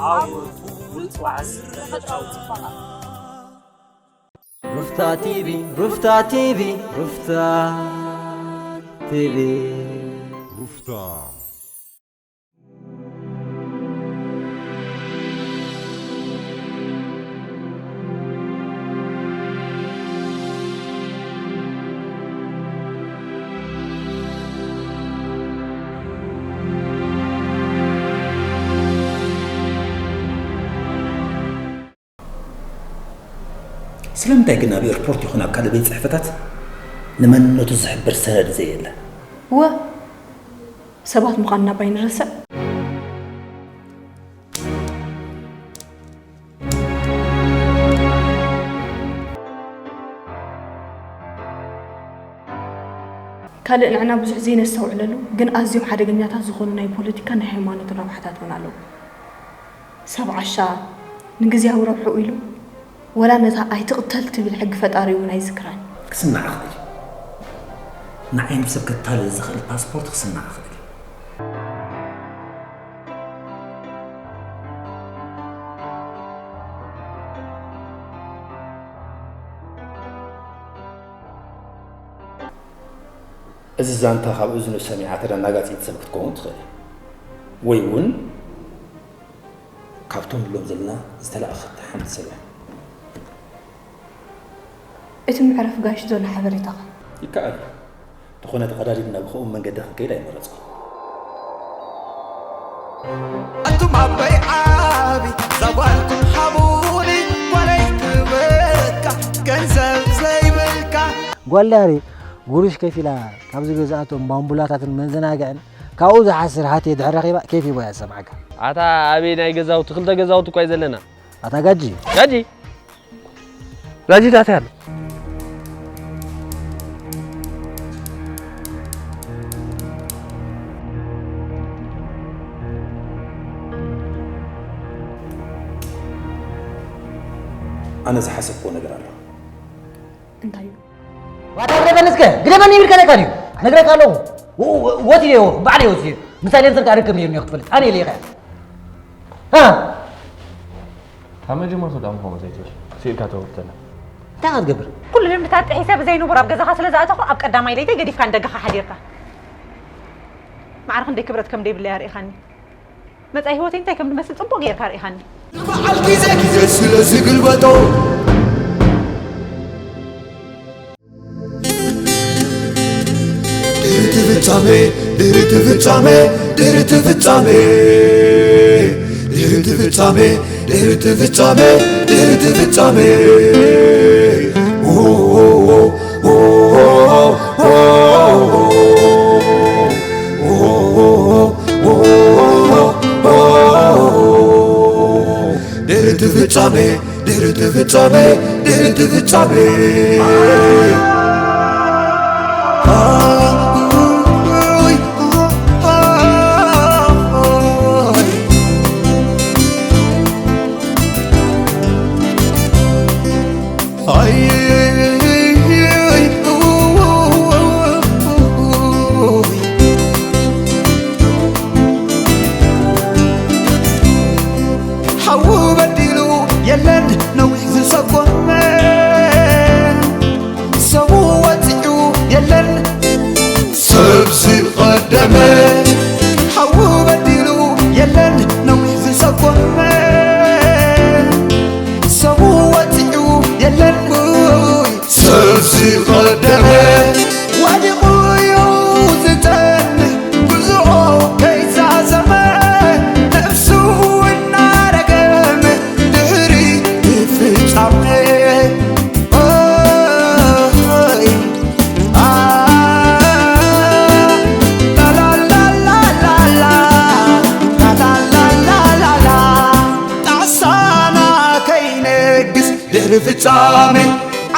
ዓወት ውጹዕ ተፈጥሮኣዊ ጽባቐ። ሩፍታ ቲቪ ሩፍታ ቲቪ ሩፍታ ቲቪ ሩፍታ ስለምንታይ ግን ኣብ ኤርፖርት ይኹን ኣብ ካልእ ቤት ጽሕፈታት ንመንነቱ ዝሕብር ሰነድ ዘየለ? እወ፣ ሰባት ምዃንና ባይንረስዕ። ካልእ ንዕና ብዙሕ ዘይነስተውዕለሉ ግን ኣዝዮም ሓደገኛታት ዝኾኑ ናይ ፖለቲካን ናይ ሃይማኖትን ረብሓታት እውን ኣለዉ። ሰብ ዓሻ ንግዝያዊ ረብሕኡ ኢሉ ወላ ነታ ኣይትቕተል ትብል ሕጊ ፈጣሪ እውን ኣይዝክራን። ክስማዕ ይኽእል እዩ። ንዓይኑ ሰብ ከታልል ዝኽእል ፓስፖርት ክስማዕ ይኽእል እዩ። እዚ ዛንታ ካብ እዝኑ ሰሚዓ ተደናጋጺት ሰብ ክትከውን ትኽእል እያ። ወይ እውን ካብቶም ንብሎም ዘለና ዝተላእኸት ሓንቲ ሰብ እያ። እቲ መዕረፊ ጋይሽ ዘሎ ሓበሬታኸ? ይከኣል እዩ። እንተኾነ ተቐዳዲድና ብኸምኡ መንገዲ ክንከይድ ኣይመረጽኩን። ኣቱም ኣቦይ ዓቢ ዛጓልኩም ሃቡኒ ጓለይ ክበካ ገንዘብ ዘይብልካ ጓል ዳሪ ጉሩሽ ከፊላ ካብ ዝገዝኣቶም ባምቡላታትን መዘናግዕን ካብኡ ዝሓስር ሃትየ ድሕር ረኺባ ኬፍ ሂቦ እያ ዝሰምዓካ። ኣታ ኣበይ ናይ ገዛውቲ ክልተ ገዛውቲ እኳ እዩ ዘለና። ኣታ ጋጂ ጋጂ ጋጂ ዳታ ያለ ኣነ ዝሓሰብክዎ ነገር ኣሎ። እንታይ እዩ? ዋታ ግደፈኒ እስከ ግደፈኒ ይብል ከለካ ድዩ ነግረካ ኣለኹ። ወት ኢለ ባዕለ ወት ምስ ሳይለንሰር ርክብ ነይሩ ክትፈልጥ ኣነ ኢለ ይኸ ካብ መጀመርቱ ደኣ ምኾነ ዘይትብል ስኢልካ ተወርተና እንታይ ክትገብር ኩሉ ልምድታት ጥሒሰ ብዘይ ንቡር ኣብ ገዛኻ ስለ ዝኣተኹ ኣብ ቀዳማይ ለይተይ ገዲፍካ ንደገኻ ሓዲርካ ማዕረ ክንደይ ክብረት ከም ደይብለይ ኣርኢኻኒ መጻኢ ህይወተይ እንታይ ከም ዝመስል ጽቡቕ ጌርካ ኣርኢኻኒ። ንበዓል ግዜ ግዜ ስለ ዝግልበጦ ድሕሪቲ ፍጻሜ ድሕሪቲ ፍጻሜ ድሕሪቲ ፍጻሜ ድሕሪቲ ፍጻሜ ድሕሪቲ ፍጻሜ ድሕሪቲ ፍጻሜ ድሕሪቲ ፍጻሜ ድሕሪቲ ፍጻሜ ድሕሪቲ ፍጻሜ ሓዉ በዲሉ የለን ነዊሕ ዝሰጎመ ሰቡ ወፂዑ የለን ሰብ ዝቐደመ ሓዉ በዲሉ የለን ነዊሕ ዝሰጎመ ሰቡ ወፂዑ የለን ሰብ ዝቐደመ ወዲቑ እዩ ዝጸንሕ ጉዝኦ ከይዛዘመ ነፍሱ እናረገመ ድሕሪ ፍጻሜ ጣሳና ከይነግስ ድሕሪ ፍጻሜ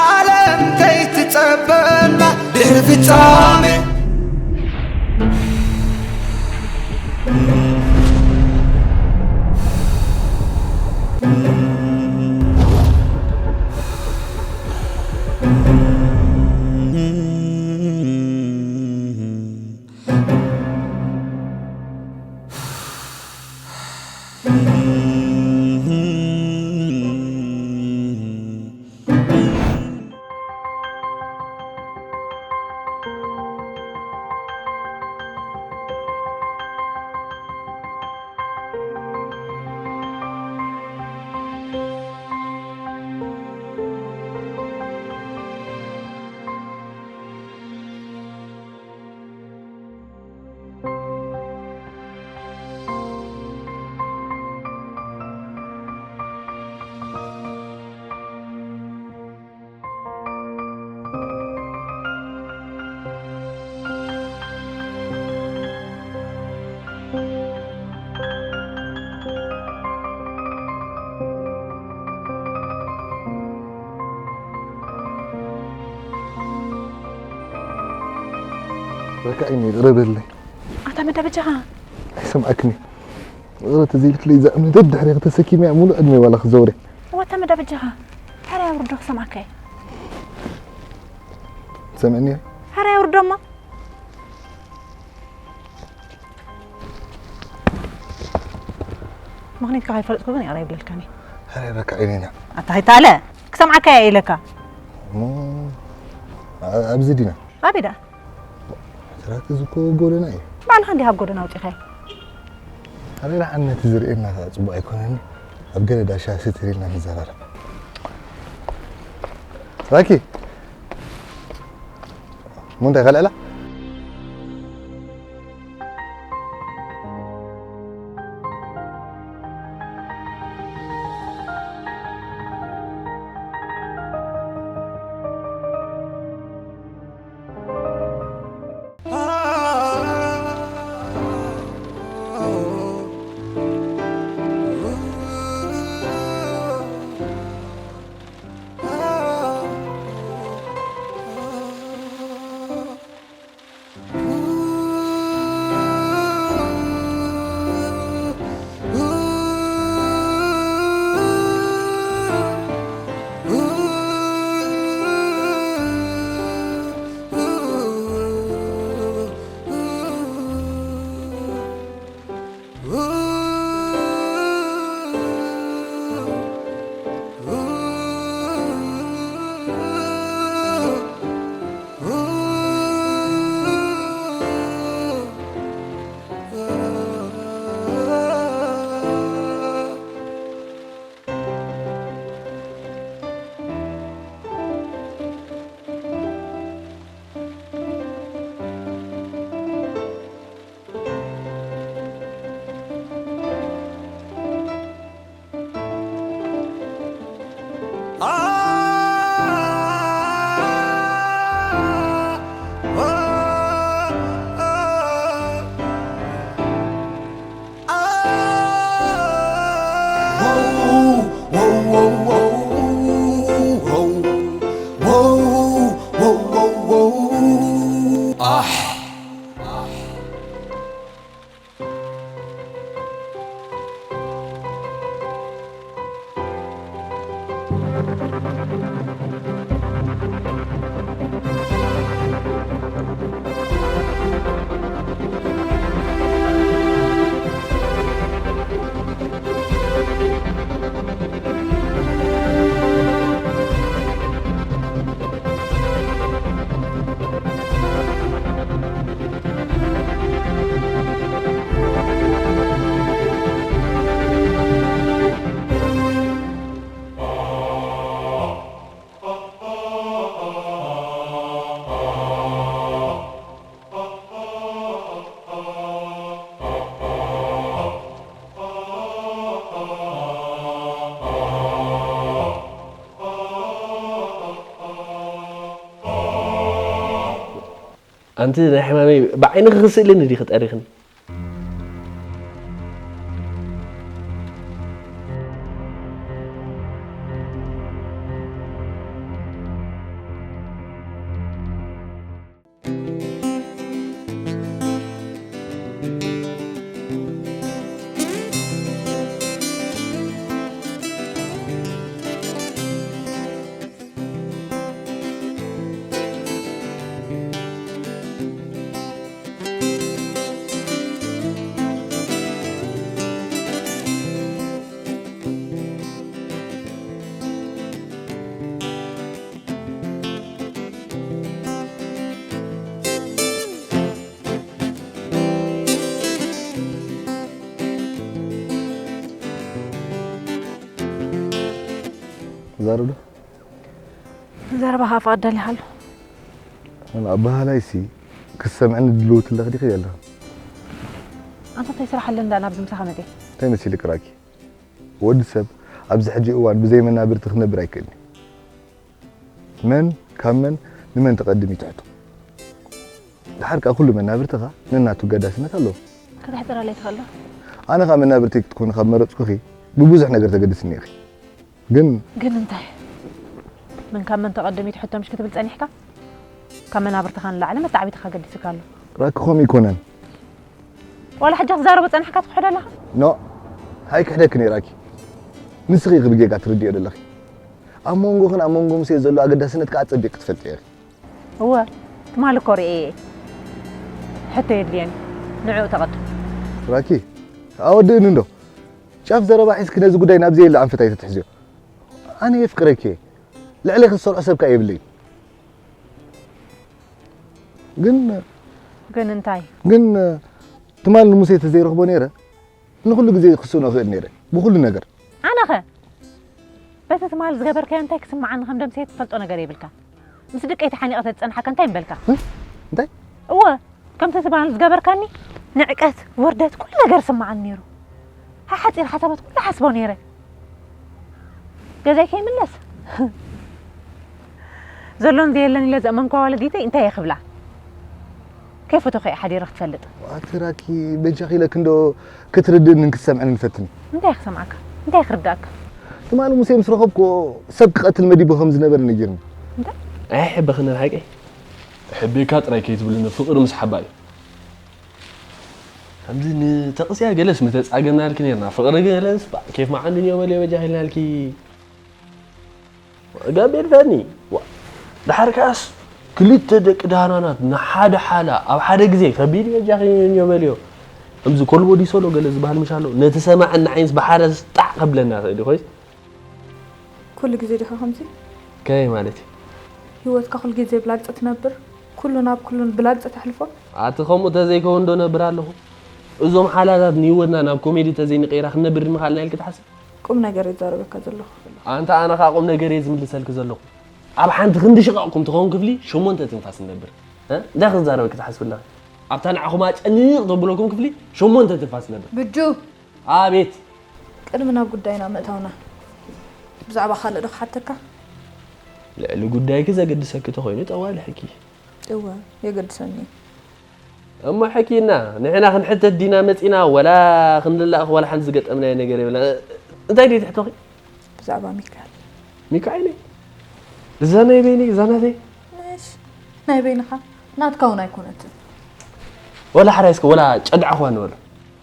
ዓለም ከይትጸበና ድሕሪ ፍጻሜ በቃ ዓይኒ ይቕረ በለይ። ኣታ መዳ በጃኻ። ኣይሰምዓክን እየ። ይቕረ ተዘይልክለይ እዛ እምኒ ደድሕሪ ከተሰኪመያ ሙሉእ ዕድመ ዋላ ክዘውር እየ። እዋ ኣታ መዳ በጃኻ። ሕራይ ኣውርዶ ክሰምዓካ እየ። ትሰምዕኒ እያ? ሕራይ ኣውርዶ እሞ። ምኽንያትካ ከይፈለጥኩ ግን ይቕረ ይብለልካኒ። ሕራይ በቃ ዓይኒ ኢና። ኣታ ሃይታለ ክሰምዓካ እየ ኢለካ። እሞ፣ ኣ-፣ ኣብዚ ዲና? ኣበይ ደኣ? ስራሕቲ እዚ እኮ ጎደና እዩ። ባዕልኻ እንዲኻ ኣብ ጎደና ኣውጺኻዮ። ኣበይ ደኣ ነቲ ዝርእየና ከኣ ጽቡቕ ኣይኮነን። ኣብ ገለ ዳሻ ሰተር ኢልና ንዘራረብ። ራኪ። እሞ እንታይ ከልዕላ? ኣንቲ ናይ ሕማመይ ብዓይንኺ ክስእልኒ ዲኺ ጠሪኽኒ? ዛረብ ዶ? ዘረባ ከዓ ፍቓድ ደሊኻ ኣሎ። ኣበሃላይሲ ክሰምዕኒ ድልውቲ ኣለኺ ዲኺ ዘለኺ? ኣንታ እንታይ ስራሕ ኣለኒ ደኣ ናብዚ ምሳኻ መጺአ? እንታይ መሲልኪ ራኪ? ወዲ ሰብ ኣብዚ ሕጂ እዋን ብዘይ መናብርቲ ክነብር ኣይክእልን እዩ። መን ካብ መን ንመን ተቐድም እዩ ትሕቶ። ደሓር ከኣ ኩሉ መናብርትኻ ነናቱ ገዳስነት ኣለዎ። ከተሕጽረለይ ትኽእል ዶ? ኣነ ኸኣ መናብርተይ ክትኮኒ ካብ መረጽኩኺ ብብዙሕ ነገር ተገድስኒ ኢኺ። ግን ግን እንታይ? መን ካብ መን ተቐድም እዩ ትሕቶ ምሽ ክትብል ጸኒሕካ? ካብ መናብርትኻ ንላዕሊ መተዓቢትኻ ገዲስካ ኣሎ። ራኪ ከምኡ ኣይኮነን። ዋላ ሕጂ ክዛረቦ ጸናሕካ ትክሕዶ ኣለኻ? ኖ፣ ኣይክሕደክን እየ ራኪ። ንስኺ ኢኺ ብጌጋ ትርድዮ ዘለኺ። ኣብ መንጎኽን ኣብ መንጎ ሙሴ ዘሎ ኣገዳስነት ከዓ ጸቢቕ ክትፈልጢ ኢኺ። እወ፣ ትማሊ እኮ ርእየ እየ። ሕቶ የድልየኒ። ንዕኡ ተቐድም። ራኪ፣ ኣወድእኒ እንዶ። ጫፍ ዘረባ ሒዝኪ ነዚ ጉዳይ ናብ ዘየለ ኣንፈት ኣይትትሕዝዮ። ኣነ የፍቅረኪ እየ። ልዕሌኺ ዝሰርዖ ሰብ ከኣ የብለይን። ግን ግን እንታይ? ግን ትማሊ ንሙሴ ተዘይረኽቦ ነይረ ንኹሉ ግዜ ክስእኖ እኽእል ነይረ ብኹሉ ነገር። ኣነኸ በቲ ትማሊ ዝገበርካዮ እንታይ ክስምዓኒ ከም ደምሰየ ትፈልጦ ነገር የብልካ። ምስ ድቀይ ተሓኒቐ ተዝጸንሓካ እንታይ ምበልካ? እንታይ? እወ፣ ከምቲ ትማሊ ዝገበርካኒ ንዕቀት፣ ውርደት፣ ኩሉ ነገር ስምዓኒ ነይሩ። ሓሓጺር ሓሳባት ኩሉ ሓስቦ ነይረ። ገዛይ ከይምለስ ዘሎን ዘየለን ኢለ ዘእመንኳ ዋለዲተይ እንታይ እየ ክብላ? ከይፈተኹ እየ ሓዲረ ክትፈልጥ። ኣቲ ራኪ፣ በጃኺ ኢለኪ እንዶ ክትርድእንን ክትሰምዕንን ፈትኒ። እንታይ ክሰምዓካ? እንታይ ክርዳእካ? ትማሊ ሙሴ ምስ ረኸብኩ ሰብ ክቐትል መዲቡ ከም ዝነበረ ነጊርኒ። እንታይ? ኣይሕበኽንን ሓቀይ። ሕቤካ ጥራይ ከይትብልኒ፣ ፍቕሪ ምስ ሓባ እዩ። ከምዚ ንተቕስያ ገለስ ምተጻገምናልኪ ነርና፣ ፍቕሪ ገለስ ባእ ኬፍ መዓንድን እዮ በልዮ በጃኺ ኢልናልኪ። ጋቤል ፈኒ፣ ዋ፣ ደሓር ከኣስ ክልተ ደቂ ዳህናናት ንሓደ ሓላ ኣብ ሓደ ግዜ ከቢድ እዩ በጃኺ እዮ በልዮ። ከምዚ ኮልቦ ዲሶሎ ገለ ዝበሃል ምሽ ኣሎ፣ ነቲ ሰማዕን ንዓይንስ ብሓደ ጣዕ ከብለና ይኽእል እዩ ኮይስ። ኩሉ ግዜ ዲኻ ከምዚ? ከመይ ማለት እዩ? ህይወትካ ኩሉ ግዜ ብላግጺ ትነብር? ኩሉ ናብ ኩሉ ብላግጺ ተሕልፎ? ኣቲ ከምኡ ተዘይከውን ዶ ነብር ኣለኹ? እዞም ሓላታት ንህይወትና ናብ ኮሜዲ ተዘይንቀይራ ክንነብር ምኻልና ኢልኪ ትሓስብ? ቁም ነገር እየ ዝዛረበካ ዘለኹ። ኣንታ ኣነ ኸኣ ቁም ነገር እየ ዝምልሰልኪ ዘለኹ። ኣብ ሓንቲ ክንዲ ሽቓቕኩም ትኸውን ክፍሊ ሸሞንተ ትንፋስ ንነብር። እ? እንታይ ክዛረበኪ ትሓስቢ ኣለኺ? ኣብታ ንዓኹም ኣጨንቕ ተብለኩም ክፍሊ ሸሞንተ ትንፋስ ንነብር። ብጁ! ኣቤት! ቅድሚ ናብ ጉዳይና ምእታውና ብዛዕባ ካልእ ዶ ክሓተካ? ልዕሊ ጉዳይኪ ዘገድሰኪ ተኾይኑ ጠዋሊሕኪ። እወ፣ የገድሰኒ እዩ። እሞ ሕኪና፣ ንሕና ክንሕተት ዲና መጺና ወላ ክንልላእኽ ወላ ሓንቲ ዝገጠምናዮ ነገር የብልና። እንታይ ድዩ ትሕቶኺ? ብዛዕባ ሚካኤል። ሚካኤለይ? እዛ ናይ በይነይ፣ እዛ ናተይ? ምሽ፣ ናይ በይንኻ፣ ናትካ እውን ኣይኮነትን። ወላ ሓራይ እስከ ወላ ጨዳዕኽዋ ንበሎ።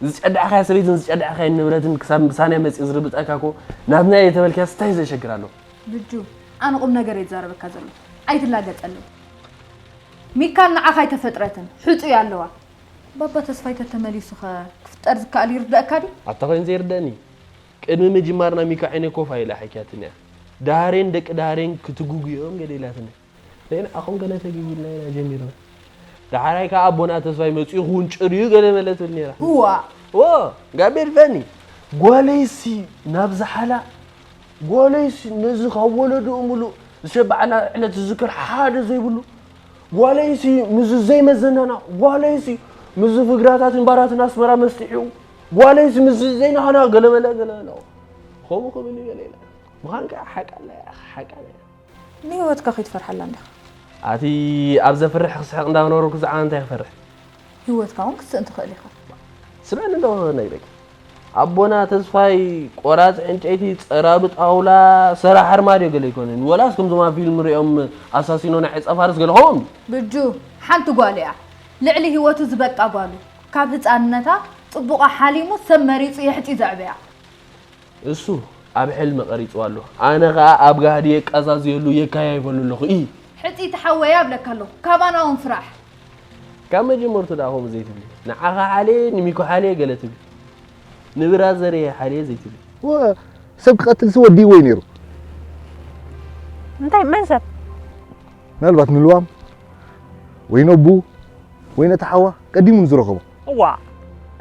ዝጨዳዕኻያ ሰበይትን ዝጨዳዕኻያ ንብረትን ክሳብ ምሳንያ መጺኡ ዝርብጠካ እኮ ናትና እየ ተበልክያስ እንታይ ዘሸግር ኣሎ? ብጁ፣ ኣነ ቁም ነገር እየ ዝዛረበካ ዘለኹ። ኣይትላገጸለይ። ሚካል ንዓኻ ኣይተፈጥረትን፣ ሕጹይ ኣለዋ። ባባ ተስፋይ ተተመሊሱ ኸ ክፍጠር ዝከኣል ይርደኣካ ድዩ? ኣታ ኾይኑ ዘይርደኣኒ። ቅድሚ ምጅማርና ሚካ ዓይነይ ኮፍ ኣይላ ሓኪያትኒ እያ። ዳህሬን ደቂ ዳህሬን ክትጉጉዮም ገለ ኢላትኒ። ንዓኹም ገለ ተጊጉልና ኢና ጀሚርና። ዳሕራይ ከኣ ኣቦና ተስፋይ መጺኡ ክውንጭር እዩ ገለ መለ ትብል ነይራ። እዋ። ዎ፣ ጋቤል ፈኒ። ጓለይሲ ናብ ዝሓላ ጓለይሲ ነዚ ካብ ወለድኡ ምሉእ ዝሸባዕላ ዕለት ዝዝክር ሓደ ዘይብሉ ጓለይሲ ምስዚ ዘይመዘናና ጓለይሲ ምስዚ ፍግራታትን ባራትን ኣስመራ መስጢሑ ጓለይሲ ምስዚ ዘይናህና ገለመለ ገለመለ ከምኡ ክብል እዩ ገለ ኢላ ምዃን ከዓ ሓቃ ኣላ እያ ሓቃ ኣላ እያ ንህይወትካ ከይትፈርሓላ እንዲኻ ኣቲ ኣብ ዘፍርሕ ክስሕቕ እንዳነበርኩ ዝዓበ እንታይ ክፈርሕ ህይወትካ እውን ክትስእን ትኽእል ኢኻ ስምዕኒ እንዶ ነግረኪ ኣቦና ተስፋይ ቆራፂ ዕንጨይቲ፣ ፀራቢ ጣውላ፣ ሰራሕ ኣርማድዮ ገለ ኣይኮነን። ወላስ ከምዞም ኣብ ፊልም ንሪኦም ኣሳሲኖ ናይ ዕፀ ፋርስ ገለ ከምኦም ድዩ? ብጁ፣ ሓንቲ ጓል እያ ልዕሊ ህይወቱ ዝበቃ ጓሉ። ካብ ህፃንነታ ፅቡቓ ሓሊሙ ሰብ መሪፁ የሕፂ ዘዕበያ። እሱ ኣብ ሕልሚ ቀሪፅዋ ኣሎ። ኣነ ኸዓ ኣብ ጋህዲ የቃዛዝየሉ የካያይፈሉ ኣለኹ። እይ! ሕፅይቲ ሓወይ ኣብለካ ኣለኹ። ካባና እውን ፍራሕ። ካብ መጀመርቱ ደኣ ከምኡ ዘይትብሊ። ንዓኻ ሓልየ፣ ንሚኮ ሓልየ ገለ ትብሊ። ንብራዘረይ ሓልየ ዘይትብሊ። ወ፣ ሰብ ክቐትልሲ ወዲእዎ እዩ ነይሩ። እንታይ መን ሰብ? ምናልባት ንልዋም ወይ ነቡ ወይ ነታ ሓዋ ቀዲሙ ንዝረኸቦ። እዋ፣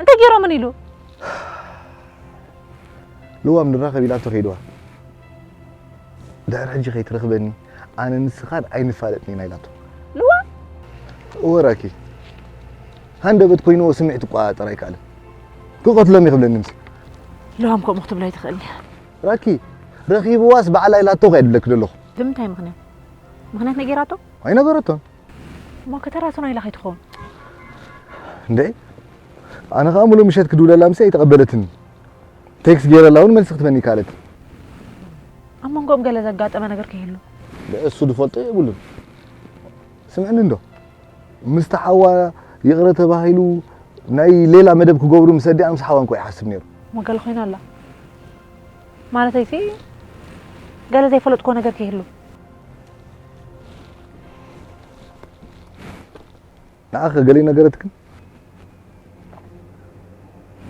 እንታይ ገይሮምን ኢሉ? ልዋም ንራኸብ ኢላቶ ከይድዋ። ድሕሪ ሕጂ ከይትረኽበኒ ኣነ ንስኻን ኣይንፋለጥን ኢና ኢላቶ። ልዋ? እወ ራኪ፣ ሃንደበት ኮይንዎ ስምዒት ይቆፃፀር ኣይከኣልን። ክቐትሎም ይኽብለኒ ምስ ልዋም ከምኡ ክትብሎ ኣይትኽእልን እያ። ራኪ፣ ረኺብዋስ ባዕላ ኢላቶ ከ እየ ድብለኪ ዘለኹ። ብምንታይ ምኽንያት? ምኽንያት ነጊራቶ? ኣይነገረቶን። እሞ ከተራስኖ ኢላ ከይትኸውን። እንዴ ኣነ ኸዓ ሙሉ ምሸት ክድውለላ ምሰ ኣይተቐበለትኒ። ቴክስት ገይረላ እውን መልሲ ክትበኒ ይከኣለት። ኣብ መንጎኦም ገለ ዘጋጠመ ነገር ከይህሉ። እሱ ዝፈልጦ የብሉን። ስምዕኒ እንዶ ምስቲ ሓዋ ይቕረ ተባሂሉ ናይ ሌላ መደብ ክገብሩ ምስ ኣዲኣ ምስ ሓዋ እንኳ ይሓስብ ነይሩ። እሞ ገለ ኮይና ኣላ። ማለተይሲ ገለ ዘይፈለጥክዎ ነገር ከይህሉ። ንዓኸ ገለ ነገረትክን?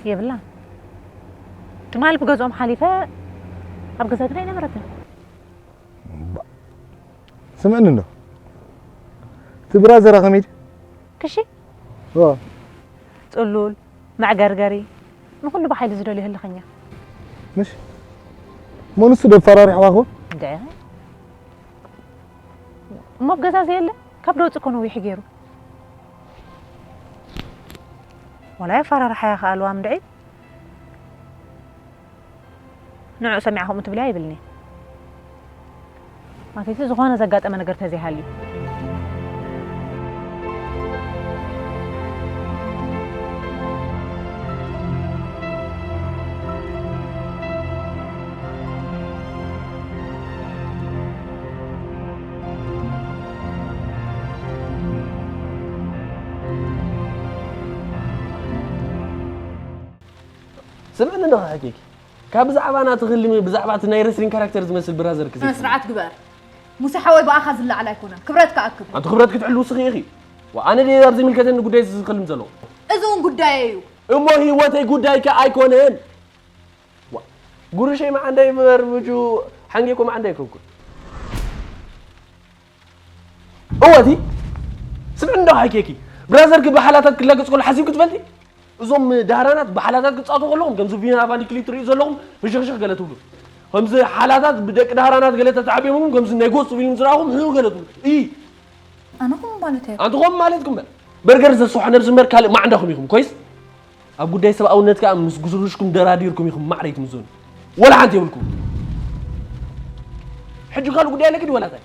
የብላን። ትማሊ ብገዝኦም ሓሊፈ ኣብ ገዛ ግና ኣይነበረትን። እባ፣ ስምዕኒ እንዶ። እቲ ብራዘራ ከመይ ድዩ? ክሺ? እዋ። ጽሉል፣ መዕገርገሪ፣ ንኹሉ ብሓይሊ ዝደልዮ ህልኸኛ። ምሽ? እሞ ንሱ ዶ ኣፈራሪሕዋ ኾን? እንድዒ። እሞ ኣብ ገዛ ዘየለ? ካብ ደወጽእ እኮ ነዊሑ ገይሩ። ዋላ የፈራርሓ ይኽኣልዋ እንድዒ። ንዑ ሰሚዓ ከምኡ ትብልያ ይብልኒ። ማለተይሲ ዝኾነ ዘጋጠመ ነገር ተዘይሃልዩ። ስምዕኒ እንዶ ክሓኪኪ። ካብ ብዛዕባና ትኽልሚ፣ ብዛዕባ እቲ ናይ ረስሊንግ ካራክተር ዝመስል ብራዘርኪ ስነ ዘይትኽልሚ። ስርዓት ግበር። ሙሴ ሓወይ ብኣኻ ዝለዓል ኣይኮነን። ክብረትካ ኣክብር። ኣንቲ ክብረት ክትሕሉ ውስኺ ኢኺ። ወኣነ ድየ ኣብ ዘይምልከተኒ ጉዳይ ዝኽልም ዘለኹ? እዚ እውን ጉዳየይ እዩ። እሞ ህይወተይ ጉዳይካ ኣይኮነን። ዋ፣ ጉርሸይ መዓንዳይ እምበር ምቹ ሓንጌኮ መዓንዳይ ኣይኮንኩን። እወ፣ እቲ ስምዒ እንዶ ሃይኬኪ፣ ብራዘርኪ ብሓላታት ክላገጽ ከሎ ሓሲብኪ ትፈልጢ? እዞም ዳህራናት ብሓላታት ክጻወቱ ከለኹም ከምዚ ቪና ቫን ዲክ ትሪኡ ዘለኹም ፍሽኽሽኽ ገለ ትብሉ። ከምዚ ሓላታት ብደቂ ዳህራናት ገለ ተተዓብዮም እውን ከምዚ ናይ ጎስት ፊልም ዝረኣኹም ህው ገለ ትብሉ። እይ! ኣነ ከምኡ ማለት እየ። ኣንቲ ከምኡ ማለትኩም በል። በርገር ዘስሖ ነብሲ እምበር ካልእ ማዕንዳኹም ኢኹም። ኮይስ? ኣብ ጉዳይ ሰብኣውነት ከኣ ምስ ጉስሩሽኩም ደራዲርኩም ኢኹም ማዕረይ ትምዘኑ። ወላ ሓንቲ የብልኩም። ሕጂ ካልእ ጉዳይ ኣለኪ ድዩ ወላ ታይ?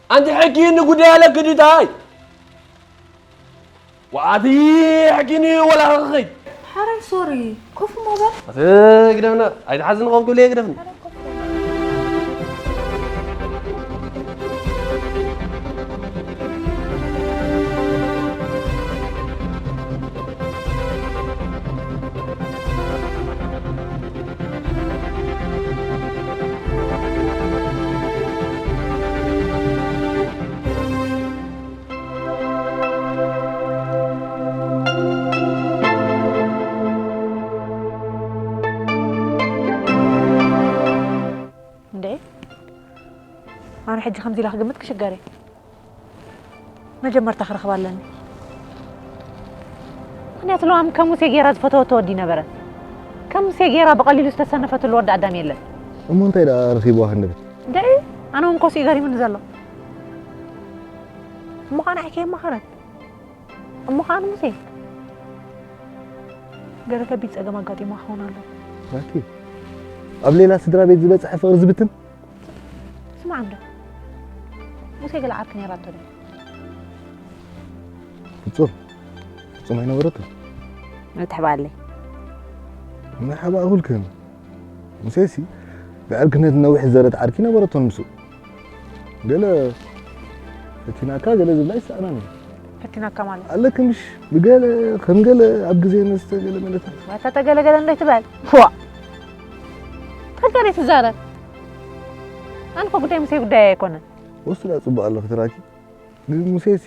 ኣንቲ ሕኪኒ ጉዳይ ኣለኪ ድዩ ታይ? ወኣቲ ሕኪኒ ወላ ኸኸይ። ሓራይ ሶሪ፣ ኮፍ እሞ በል። ኣቲ ግደፍና፣ ኣይትሓዝን ኾንኩ ብለይ ግደፍና። እንዴ፣ ኣነ ሕጂ ከምዚ ኢላ ክግምት ክሽገር እየ። መጀመርታ ክረኽባ ኣለኒ። ምኽንያቱ ለዋም ከም ሙሴ ጌራ ዝፈተወቶ ወዲ ነበረ። ከም ሙሴ ጌራ ብቐሊሉ ዝተሰነፈትሉ ወዲ ኣዳም የለን። እሞ እንታይ ደኣ ረኺብዋ ክንደበት? እንዴ፣ ኣነ እውን ኮስ እዩ ገሪሙኒ ዘሎ። እሞ ኸኣ ንዓይ ከየማኸረት። እሞ ኸኣ ንሙሴ ገለ ከቢድ ጸገም ኣጋጢሞ ክኸውን ኣሎ። ናቲ፣ ኣብ ሌላ ስድራ ቤት ዝበጽሐ ፍቕሪ ዝብትን? ስማዕ እንዶ፣ ሙሴ ገለ ዓርኪ ነይራቶ ድዩ? ፍጹም፣ ፍጹም ኣይነበረትን። ምትሕባለይ። ምሕባእ ኩልክን። ሙሴሲ ብዕርክነት ነዊሕ ዝዘረት ዓርኪ ነበረቶ ንምሱ። ገለ ፈቲናካ ገለ ዝብላ ይሰኣናን እዩ። ፈቲናካ ማለት? ኣለክ ምሽ ብገለ ከም ገለ ኣብ ግዜ መስተ ገለ መለታት። ዋታ ተገለገለ እንዶ ይትበል። ፎ! ተገለ ትዛረብ። ኣነ እኮ ጉዳይ ሙሴ ጉዳይ ኣይኮነን። ወስዳ ጽቡቕ ኣለኺ ትራኪ። ግን ሙሴሲ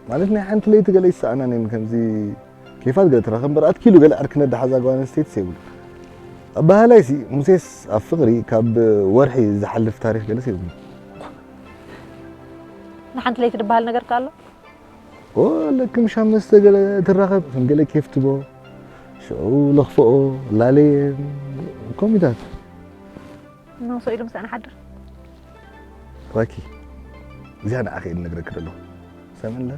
ማለት ናይ ሓንቲ ለይቲ ገለ ይሰኣናን እየን ከምዚ ኬፋት ገለ ትራኸብ እምበር ኣትኪሉ ገለ ዕርክነት ደሓዛ ጓል ኣንስተይትስ የብሉ። ኣበሃላይሲ ሙሴስ ኣብ ፍቕሪ ካብ ወርሒ ዝሓልፍ ታሪኽ ገለስ የብሉ። ንሓንቲ ለይቲ ዝበሃል ነገር ከ ኣሎ? ኦ፣ ለክም ሻም መስተ ገለ ትራኸብ፣ ከም ገለ ኬፍ ትቦ፣ ሽዑ ለኽፍኦ፣ ላለየ፣ ኮሚታት። እናውሰ ኢሉ ምስኣ ንሓድር። ራኪ፣ እዚኣ ንዓኺ እየ ዝነግረኪ ዘለኹ። ሰምዕላ፣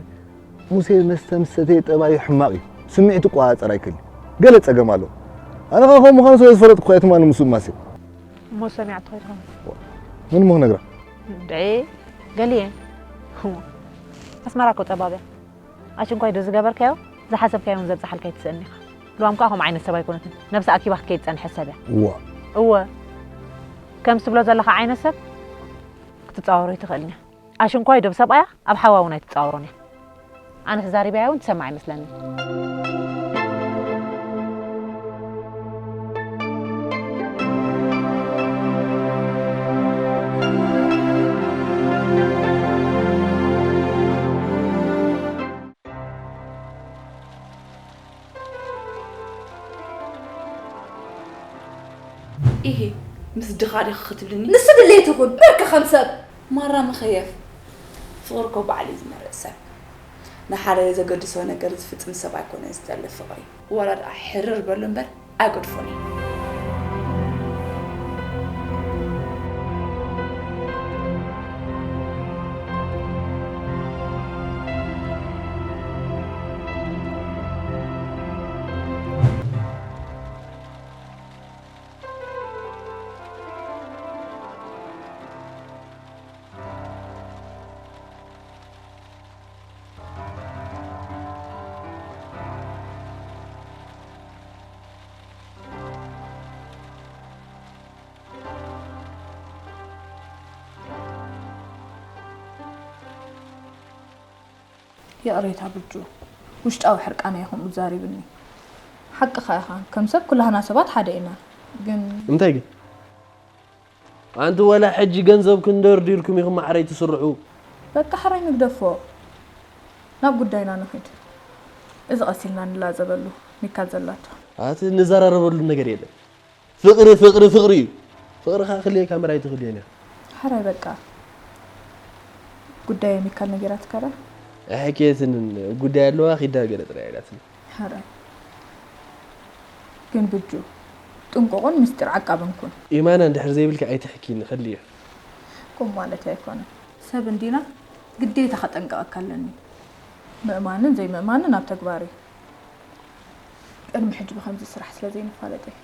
ሙሴ መስተ ምስ ሰተየ ጠባዩ ሕማቕ እዩ። ስምዒቱ ይቆጻጸር ኣይክእልን። ገለ ጸገም ኣለዎ። ኣነ ኸኣ ከምኡ ምዃኑ ስለ ዝፈለጥኩ እየ ትማሊ ምስኡ ማስየ። እሞ ሰሚዓቶ ከይትኸውን። መን እሞ ክነግራ? እንድዒ፣ ገሊኤ። ኣስመራ እኮ ጸባብ እያ። ኣሽንኳይ ዶ ዝገበርካዮ፣ ዝሓሰብካዮ እውን ዘብጽሓልካ ኣይትስእን ኢኻ። ልዋም ከኣ ከምኡ ዓይነት ሰብ ኣይኮነትን። ነብሳ ኣኪባ ክትከይድ ትጸንሐት ሰብ እያ። እዋ። እወ። ከምዚ ትብሎ ዘለኻ ዓይነት ሰብ ክትጻወሮ ኣይትኽእልን እያ። ኣሽንኳይ ዶብ ሰብኣያ ኣብ ሓዋ እውን ኣይትጻወሮን እያ። ኣነ ተዛሪበያ እውን ትሰምዕ ኣይመስለኒ። ኢሂ፣ ምስ ድኻ ዲኺ ክትብልኒ? ንሱ ድሌት ይኹን፣ ብርክ ከም ሰብ። ማራ መኸየፍ፣ ፍቕሪ እኮ ባዕሉ እዩ ዝመርጽ ሰብ። ንሓደ ዘገድሶ ነገር ዝፍጽም ሰብ ኣይኮነን ዝደሊ ፍቕሪ። ዋላ ደኣ ሕርር በሉ እምበር ኣይገድፎን እዩ። ይቕሬታ ብጁ፣ ውሽጣዊ ሕርቃነይ ከምኡ ዛሪብኒ። ሓቅኻ ኢኻ፣ ከም ሰብ ኩላህና ሰባት ሓደ ኢና። ግን እንታይ ግን? ኣንቲ ወላ ሕጂ ገንዘብክን ደርዲርኩም ኢኹም ማዕረይ ትስርዑ። በቃ ሕራይ ንግደፎ። ናብ ጉዳይና ንኺድ። እዚ ቀስ ኢልና ንላዘበሉ ሚካል ዘላቶ። ኣቲ ንዘራረበሉ ነገር የለን። ፍቕሪ ፍቕሪ ፍቕሪ እዩ። ፍቕሪ ኸዓ ክልኤካ ምርኣይ ትኽእልየን እያ። ሕራይ በቃ። ጉዳይ ሚካል ነጊራትካ ዶ? ኣሕኬትንን ጉዳይ ኣለዋ ኺዳ ገለ ጥራይ ኢላትኒ። ሕራይ። ግን ብጁ ጥንቁቕን ምስጢር ዓቃብን ኩን። ኢማና እንድሕር ዘይብልኪ ኣይትሕኪኒ ከድልየ። ቁም ማለት ኣይኮነን። ሰብ እንዲና ግዴታ ከጠንቅቐካ ኣለኒ። ምእማንን ዘይምእማንን ኣብ ተግባር እዩ። ቅድሚ ሕጂ ብኸምዚ ስራሕ ስለ ዘይንፋለጥ እየ።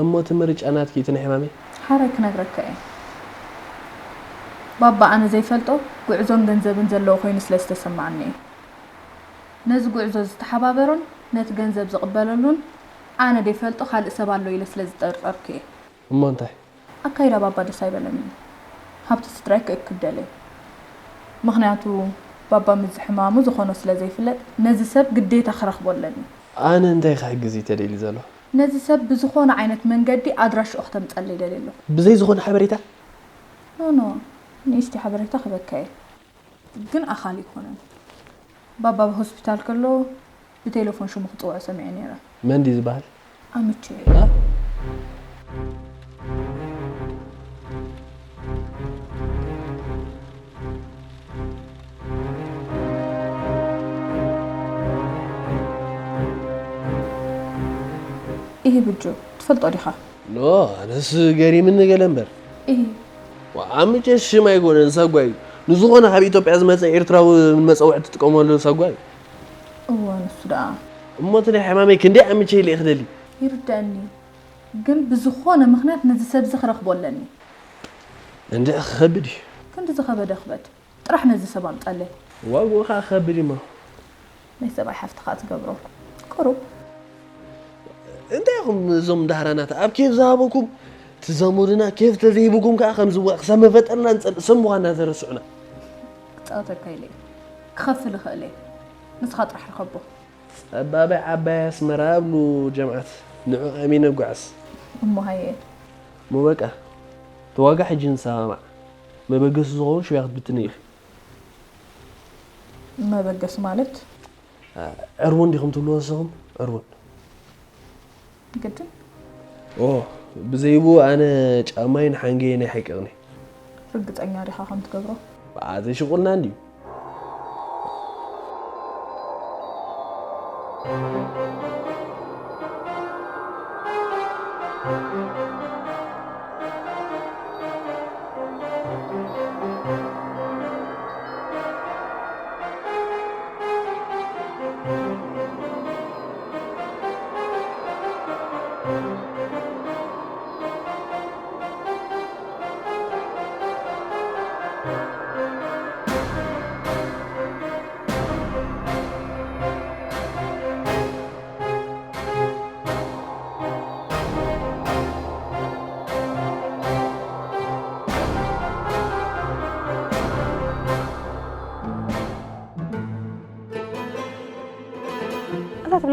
እሞ እቲ ምርጫ ናትኪ እቲ ናይ ሕማመይ? ሓራይ ክነግረካ እየ። ባባ ኣነ ዘይፈልጦ ጉዕዞን ገንዘብን ዘለዎ ኮይኑ ስለ ዝተሰማዓኒ እዩ። ነዚ ጉዕዞ ዝተሓባበሮን ነቲ ገንዘብ ዝቕበለሉን ኣነ ደይፈልጦ ካልእ ሰብ ኣሎ ኢለ ስለ ዝጠርጠርኩ እየ። እሞ እንታይ? ኣካይዳ ባባ ደስ ኣይበለንን። ሃብቲ ስድራይ ክእክብ ደልየ። ምኽንያቱ ባባ ምስዚ ሕማሙ ዝኾኖ ስለ ዘይፍለጥ ነዚ ሰብ ግዴታ ክረኽቦ ኣለኒ። ኣነ እንታይ ክሕግዝ እዩ ተደልዩ ዘሎ? ነዚ ሰብ ብዝኾነ ዓይነት መንገዲ ኣድራሽኡ ክተምፀለይ ደልየ ኣለኹ። ብዘይ ዝኾነ ሓበሬታ? ኖ ኖ፣ ንእሽተይ ሓበሬታ ክበካ እየ። ግን ኣኻሊ ኣይኮነን። ባባ ኣብ ሆስፒታል ከሎ ብቴለፎን ሽሙ ክፅውዖ ሰሚዐ ነይረ። መን ድዩ ዝበሃል? ኣምቼ። እ? ኢሂ ብጁ፣ ትፈልጦ ዲኻ? ኖ፣ ኣነስ ገሪምኒ ገለ እምበር። ኢሂ። ኣምቼ ሽም ኣይኮነን፣ ሳጓ እዩ። ንዝኾነ ካብ ኢትዮጵያ ዝመጸ ኤርትራዊ ንመጸውዒ ትጥቀመሉ ሳጓ እዩ። እወ፣ ንሱ ደኣ። እሞ እቲ ናይ ሕማመይ ክንደይ ኣምቼ ኢለ እየ ክደሊ? ይርደኣኒ። ግን ብዝኾነ ምኽንያት ነዚ ሰብዚ ክረኽቦ ኣለኒ። እንድዒ ክኸብድ እዩ። ክንድዚ ከበደ ክበድ። ጥራሕ ነዚ ሰብ ኣምጻለይ። ዋግኡ ኸኣ ክኸብድ እዩ እሞ። ናይ ሰብኣይ ሓፍቲ ኸኣ ትገብሮ። ቁሩብ። እንታይ ኢኹም እዞም ዳህራናት ኣብ ኬፍ ዝሃበኩም ትዘሙርና ኬፍ ተዘይብኩም ከኣ ከም ዝዋ ክሳብ መፈጠርና ንጸልእ ሰብ ምዃንና ተረስዑና። ክጻወተካ ኢለ እየ። ክኸፍል እኽእል እየ። ንስኻ ጥራሕ ርኸቦ። ጸባበይ ዓባይ ኣስመራ ኣብሉ ጀምዓት ንዑ ኣሚነ እጓዓዝ። እሞ ሃየ። እሞ በቃ ተዋጋ ሕጂ ንሰማማዕ። መበገሲ ዝኸውን ሽውያ ክትብትኒ ኢኺ። መበገሲ ማለት? ዕርቡን ዲኹም ትብልዎ ንስኹም? ዕርቡን። ግድን? ኦ፣ ብዘይብኡ ኣነ ጫማይን ሓንገየን ኣይሕቅቕን እየ። ርግጸኛ ዲኻ ከም ትገብሮ? ብኣዘይ ሽቑልና እንድዩ።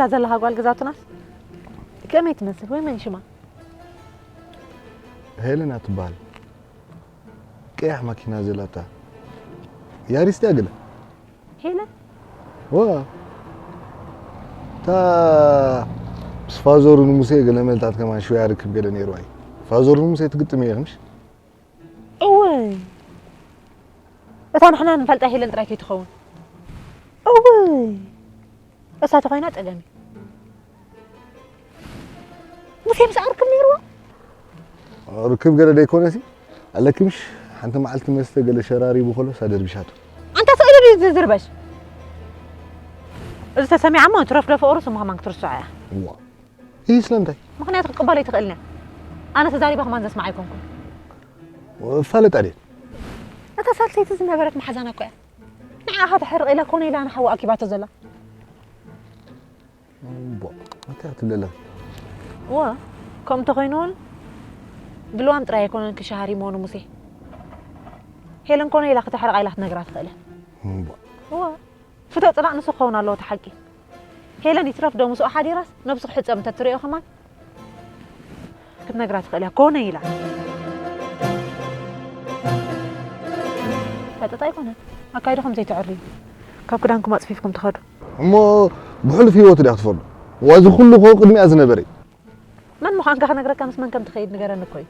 ላ ዘለኻ ጓል ገዛውትናስ ከመይ ትመስል ወይ መን ሽማ? ሄለና ትበሃል። ቀያሕ ማኪና ዘላታ ያሪስ ድያ ገለ? ሄለን? ዋ እታ ምስ ፋዘሩ ንሙሴ ገለ መልታት ከማን ሽወያ ርክብ ገለ ነይርዋ እዩ። ፋዘሩ ንሙሴ ትግጥም እየ ምሽ? እወይ እታ ንሕና ንፈልጣ ሄለን ጥራይ ከይትኸውን። እወይ እሳ ተኾይና ጸገም እዩ። ሙሴ ምስ ኣርክብ ነይርዎ? ርክብ ገለ ደይኮነሲ ኣለኪ ምሽ ሓንቲ መዓልቲ መስተ ገለ ሸራሪቡ ከሎ እሳ ደርቢሻቶ። ኣንታ ስእሊ ድዩ ዝዝርበሽ? እዚ ተሰሚዓ እሞ ትረፍ ዶ ፍቕሩ ስሙ ከማን ክትርስዖ እያ። ዋ ይህ ስለምንታይ? ምኽንያቱ ክቅበሎ ኣይትኽእልን እያ። ኣነ ተዛሪባ ከማን ዘስምዓ ኣይኮንኩን። ፋለጣ ድየ? እታ ሳልሰይቲ ዝነበረት መሓዛና እኮ እያ። ንዓኻ ተሕርቕ ኢላ ኮነ ኢላ ንሓዋ ኣኪባቶ ዘላ። እምቦ እንታይ ክትብለላ? እወ ከምኡ ተኾይኑ እውን ብልዋም ጥራይ ኣይኮነን ክሸሃር ይመኑ ሙሴ። ሄለን ኮነ ኢላ ክተሕርቓ ኢላ ክትነግራ ትኽእል እያ። እምቦ እወ ፍቶ ጽላእ ንሱ ክኸውን ኣለዎ እቲ ሓቂ። ሄለን ይትረፍ ዶ ምስኡ ሓዲራስ ነብሱ ክሕጸብ እንተትርእዮ ከማን ክትነግራ ትኽእል እያ። ኮነ ኢላ ፈጠጣ ኣይኮነን ኣካይድኹም ዘይትዕርዩ ካብ ክዳንኩም ኣጽፊፍኩም ትኸዱ። እሞ ብሕሉፍ ህይወቱ ድያ ክትፈልጦ? ዋዚ ኩሉ ከ ቅድሚኣ ዝነበረ እዩ። መን ምዃንካ ክነግረካ ምስ መን ከም ትኸይድ ንገረኒ እኮ እዩ።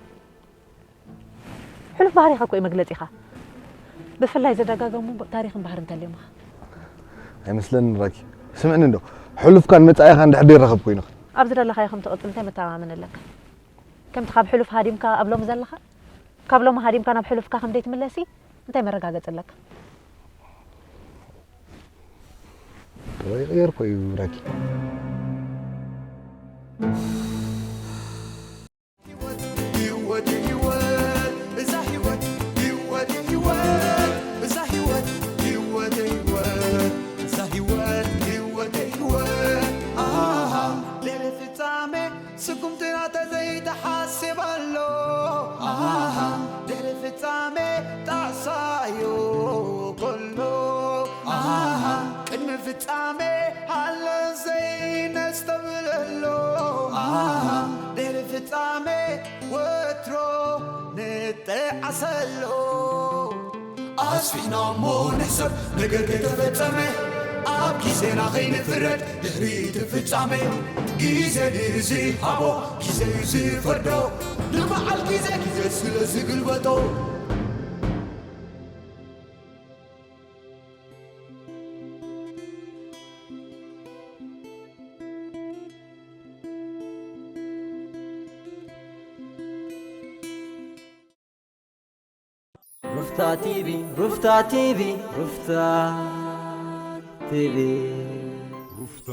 ሕሉፍ ባህሪኻ እኮ እዩ መግለጺኻ። ብፍላይ ዘደጋገሙ ታሪኽን ባህርን ተልዮምኻ። ኣይመስለንን ራኪ። ስምዕኒ እንዶ ሕሉፍካን መጻኢኻን ድሕር ደይረኸብ ኮይኑኻ። ኣብ ዝደለኻዮ ከም ትቕጽል እንታይ መተማመኒ ኣለካ? ከምቲ ካብ ሕሉፍ ሃዲምካ ኣብ ሎሚ ዘለኻ ካብ ሎሚ ሃዲምካ ናብ ሕሉፍካ ከም ዘይትምለሲ እንታይ መረጋገጺ ኣለካ? ወይ ቀየርኮ እዩ ራኪ። ስጉምትና ተዘይተሓስብ ኣሎ ኣሃ ድሕሪ ፍጻሜ ጣዕሳዮ ኮሎ ኣሃ ቅድሚ ፍጻሜ ሃለ ዘይነስተብለሎ ኣሃ ድሕሪ ፍጻሜ ወትሮ ንጠዓሰሎ ኣስፊሕና እሞ ንሕሰብ ነገር ከይተፈጸመ ኣብ ግዜና ከይንፍረድ ድሕሪ እቲ ፍጻሜ ግዜ ንዝሃቦ ግዜ እዩ ዝፈርዶ ንበዓል ግዜ ግዜ ስለ ዝግልበጦ ሩፍታ ቲቪ ሩፍታ ቲቪ ሩፍታ ቲቪ ሩፍታ